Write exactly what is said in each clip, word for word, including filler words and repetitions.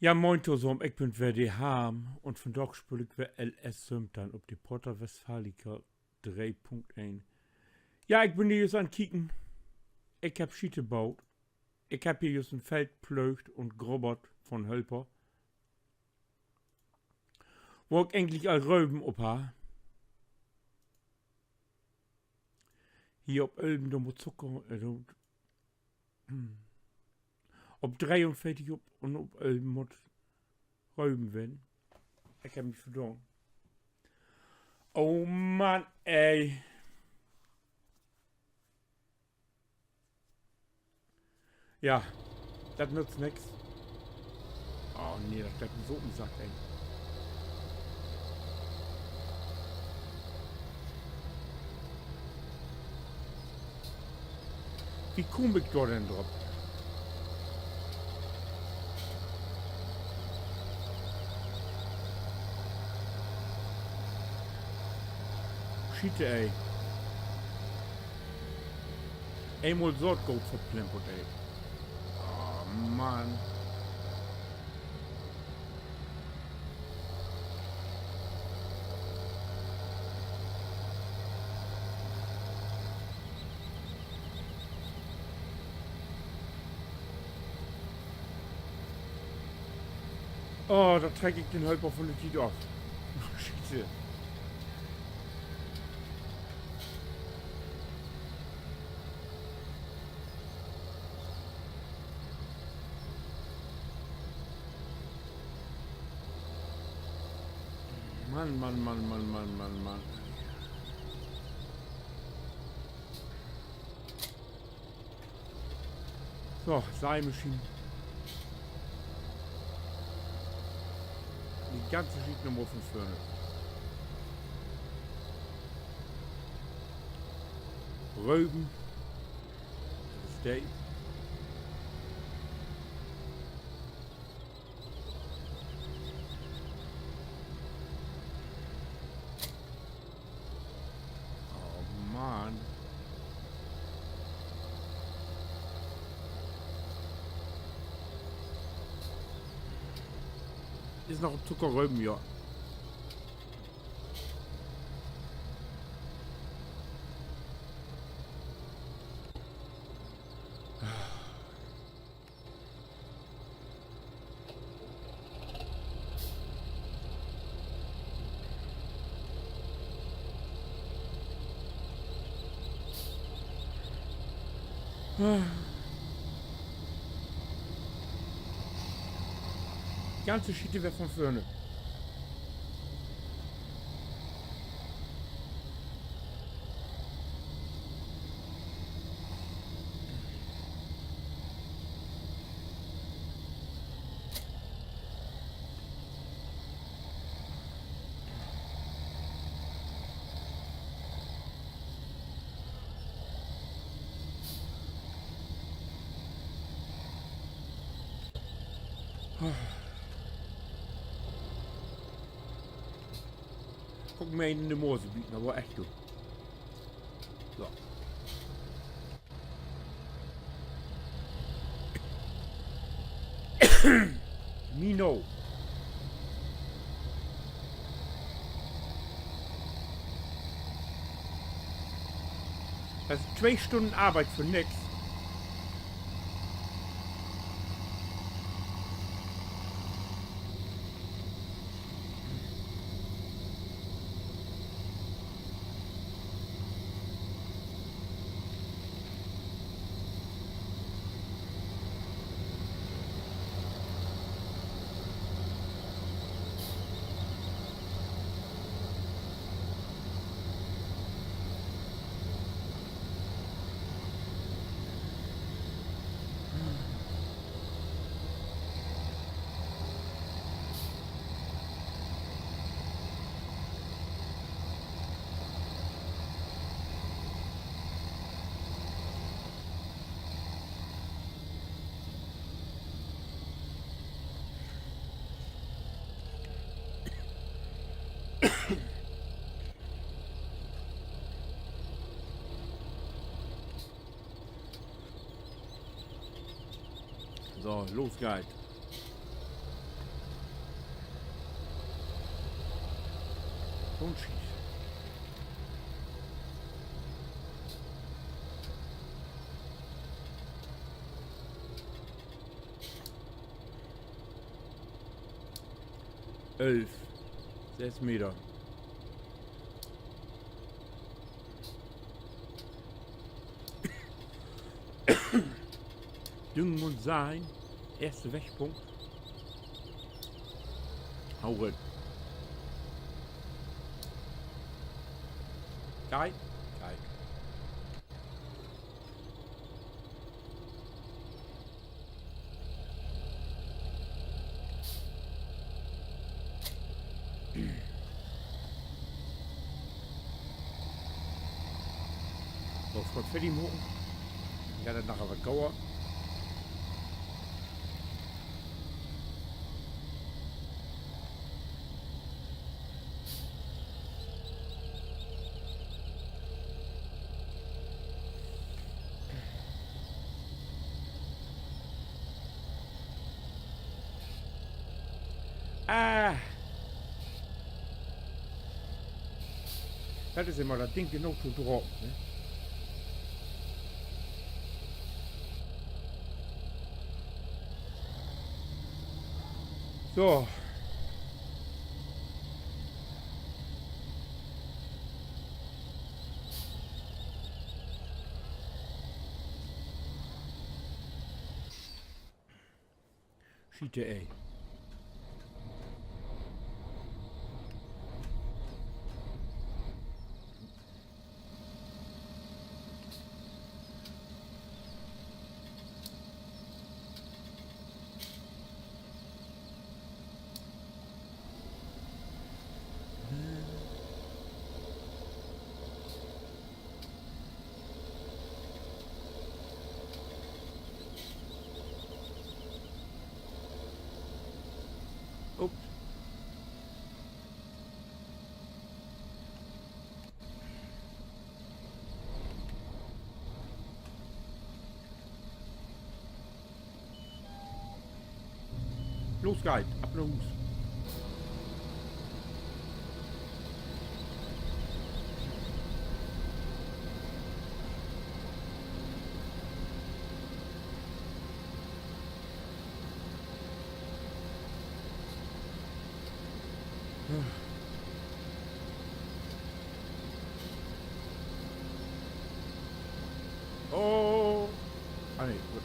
Ja, moin tosamen, ik bün weer de Harm un vandaag speel ik weer L S söventeihn op de Porta Westfalica dree Punkt een. Ja, ik bün hier jüst an 't Kieken. Ik hebb Schiete boot. Ik hebb hier jüst en Feld plöögt un grubbert von Hölper, wo ik egentlich al Röven op harr. Hier op ölven, dor mutt Zucker, äh, dor, op dreeunveertig op un op ölven mutt Röven ween. Ik hebb mi verdoon. Oh Mann, ey. Ja, dat nützt nix. Oh nee, dat geiht mi so op 'n Sack, ey. Wo kaam ik dor denn drop? Schiete, ey. Eenmal Saatgoot verplempert, ey. Oh Mann. Oh, dor treck ik den Hölper von de Tiet of. Schiete. Mann, Mann, Mann. So, Seimaschien. De ganze Schiet nochmal von vörn. Röven. Dat is de. Oh Mann. Is noch Zuckerröven, ja. Ganze Schiete weer von vörn. Guck mal in de Moors bieten, aver echt, du. So. Mino. Dat is twee Stünnen Arbeit för nix. So, los geiht. So'n Schiet. Elf. Söss Meter. Düngen un Seien. Eerste Wegpunkt. Hau rin. Geil. Geil. So, foort fertig maken. Ja, denn naher wat gauer. Ah. Dat is immer dat Ding, de Noot to drapen, ne? So. Schiete, ey. Ups. Los geiht, af na Huus. Oh. Ah, nee, goot.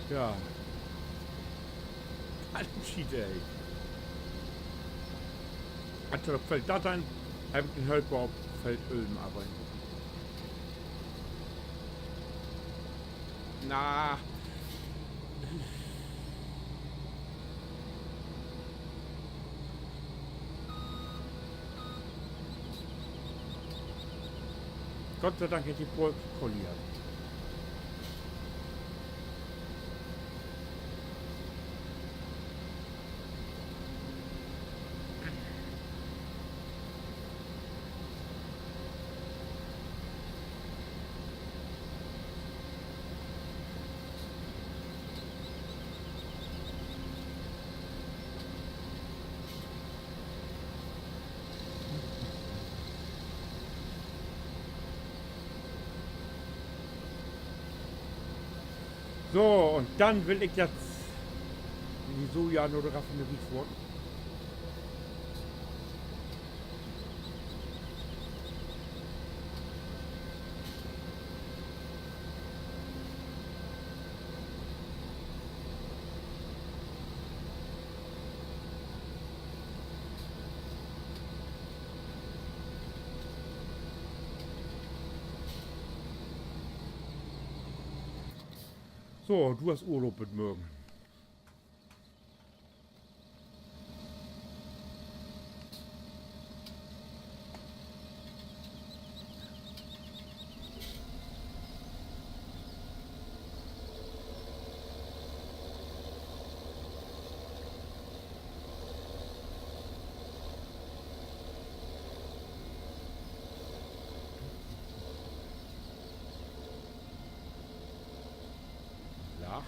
Ja. Wat en Schiet, ey. As dat op Feld darteihn, heff ik den Hölper op Feld ölven arbeiden. Na. Gott sei Dank hett de Paul kolliert. So, un denn will ik jetzt in de Soja na de Raffinerie fohren. So, du hest Urlaub bit mörgen. Ja.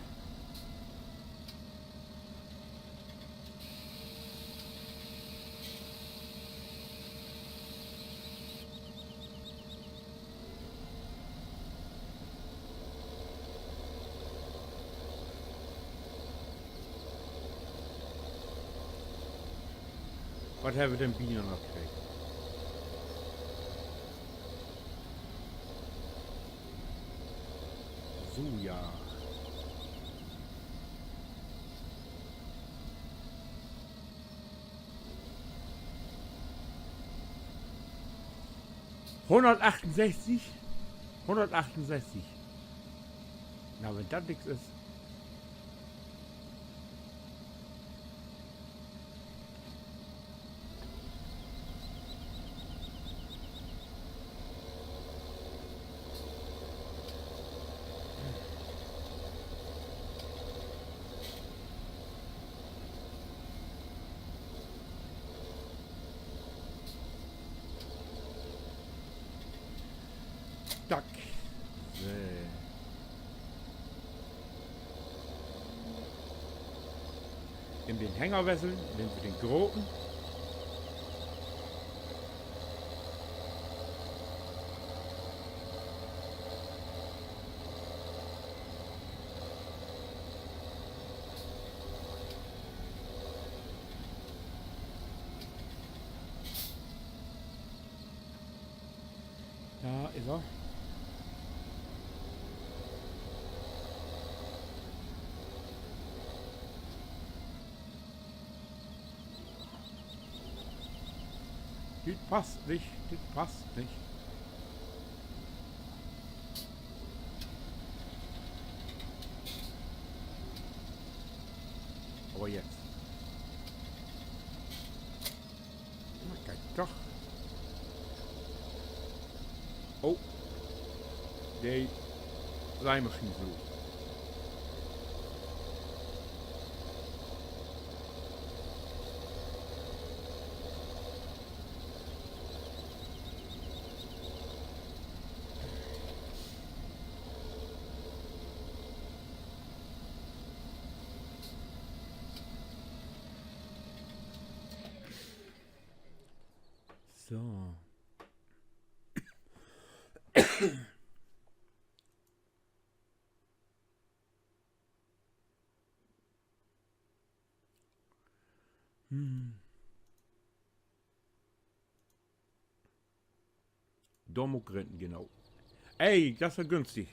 Wat hebbt wi denn binnen noch kregen? So, ja. Hunnertachtunsesstig? Hunnertachtunsesstig. Na, wenn dat nix is. Tack. So. In den Hänger wesseln, nehmt wi den groten. Dor is he. Dit passt nich, dit passt nich. Aver jetzt. Na, geiht doch. Oh. De Seimaschien so. So. Hm. Dor mutt ik rin, genau. Ey, dat is ja günstig.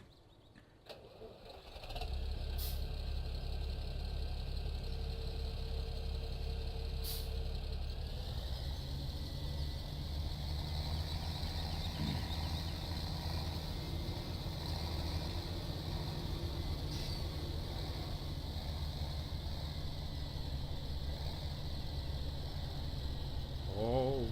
Oh.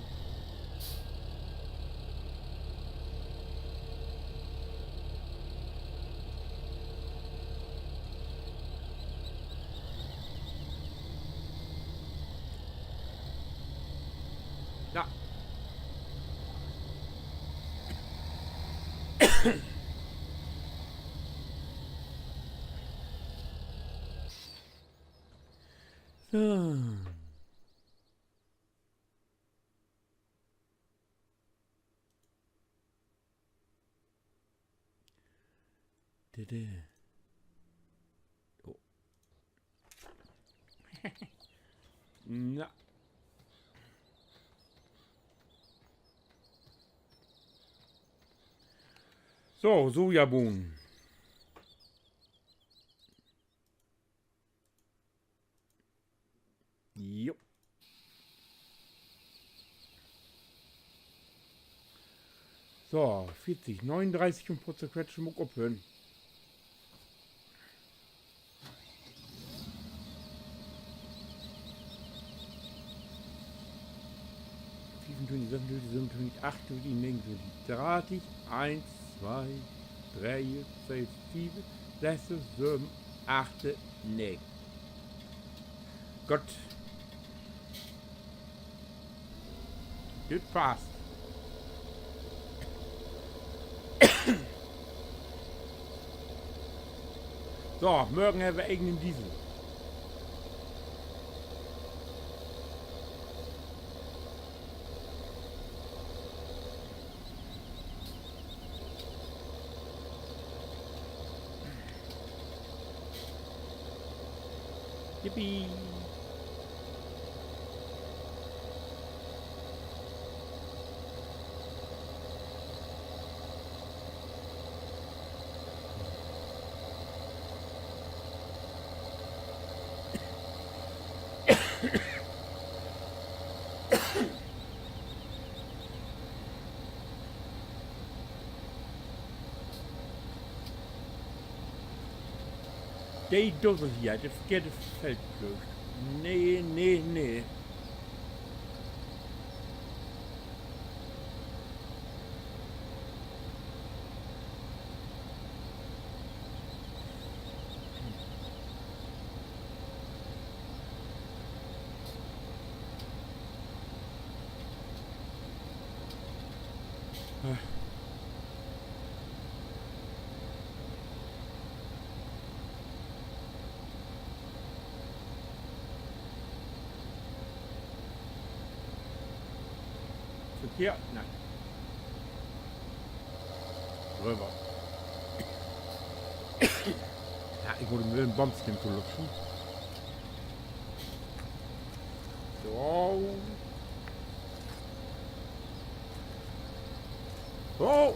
Ja. So. Dede. Oh. Na. So, Sojabohnen. Jo. So, veertig, negenunddreißig un Potze quetschen mutt ik ophören. Söventunstig, söventunstig, achttunstig, negenunstig, dartig, een, twee, dree, veer, fief, sess, söven, acht, negen. Goot. Dit passt. So, morgen hebben we egen Diesel. Yippie! De Dussel hier, de verkehrte Feld plöögt. Nee, nee, nee. Verkehr, nee. Röver. Ja, ik mutt em en Bömsken to lutschen. So. Oh! So.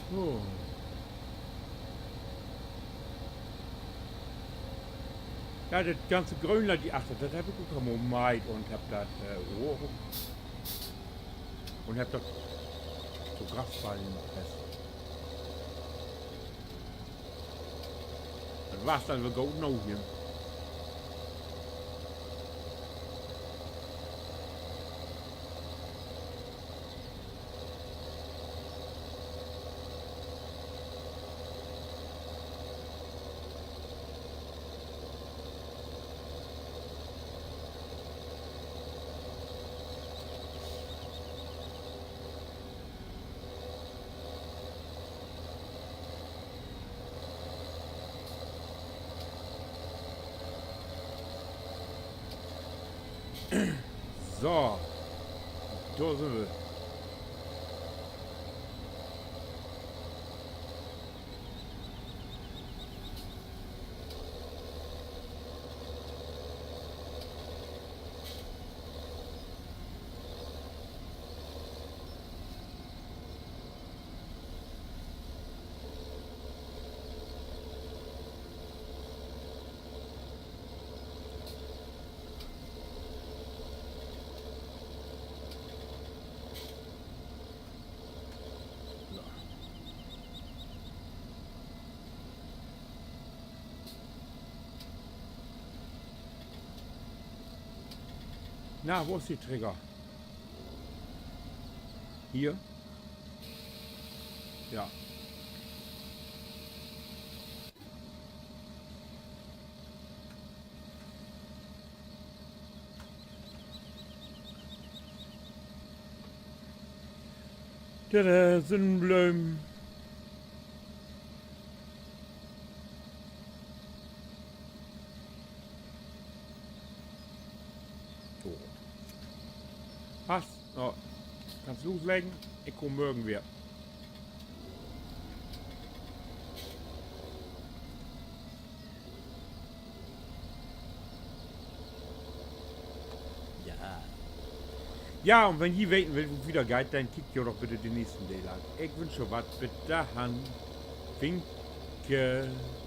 So. Ja, dat ganze Gröönland, de achter, dat heff ik ok al mal meiht un heff dat, äh, ok, un heff dat to Grasballen presst. Dat was denn woll goot noog hier. So. Dor sünd wi. Na, wo is de Trecker? Hier? Ja. Tada, Sünnenblööm. So. Passt. So. Kannst loslegen. Ik kumm morgen weer. Ja. Ja, un wenn ji weten wüllt, wo dat wieder geiht, denn kiekt jo doch bitte den nächsten Deel an. Ik wünsch jo wat, bit dorhen. Winke.